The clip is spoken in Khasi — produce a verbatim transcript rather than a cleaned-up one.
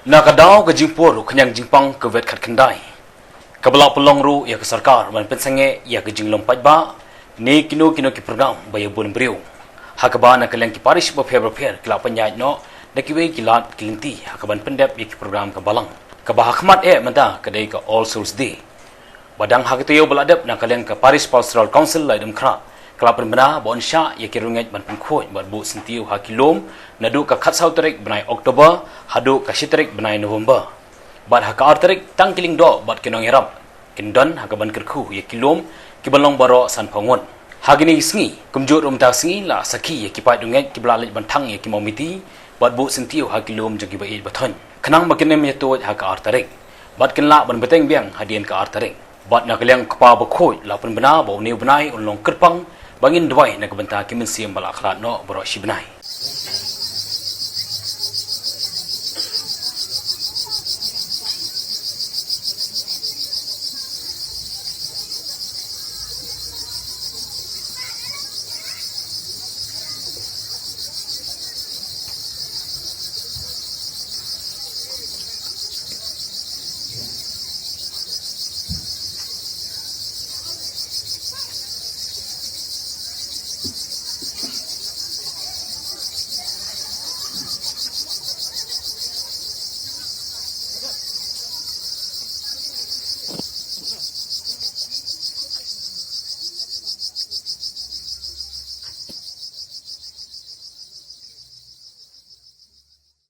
Na ka daw ka jingpur u khñiang jingpang Covid khatkhyndai, kaba la pynlong ruh ïa ka sorkar ban pynsangeh ïa ka jinglum paidbah ne kino kino ki program ba ïa bun briew. Ha kaba na ka liang ki parish bapher bapher ki la pynïaid noh da kiwei ki lad ki lynti ha kaban pyndep ïa ki program ka balang. Kaba ha khmat eh mynta ka dei ka All Souls Day. Ba dang ha ka taïew ba la dep na ka liang ka Parish Pastoral Council Laitdumkhrah ka la pynbna ba yn shah ïa ki riewngeit ban pynkhuid bad buh syntiew ha ki lum naduh ka khatsaw tarik bnai October haduh ka shi tarik bnai November. Bad ha ka ar tarik tang ki lyngdoh bad ki nongïarap kin don ha kaban kyrkhu ïa ki lum kiban long baroh sanphew ngut. Ha kine ki sngi kumjuh ruh mynta ka sngi la sakhi ïa ki paid riewngeit kiba la leit ban thang ïa ki mawmiti bad buh syntiew ha ki lum jong kiba ïeit ba thoiñ khnang ba kin ym ïatuid ha ka ar tarik. Bad kin lah ban bteng biang hadien ka ar tarik. Bad na ka liang u kpa bakhuid la pynbna ba une u bnai un long kyrpang ba ngin duwai na ka bynta ki mynsiem ba la khlad noh baroh shi bnai.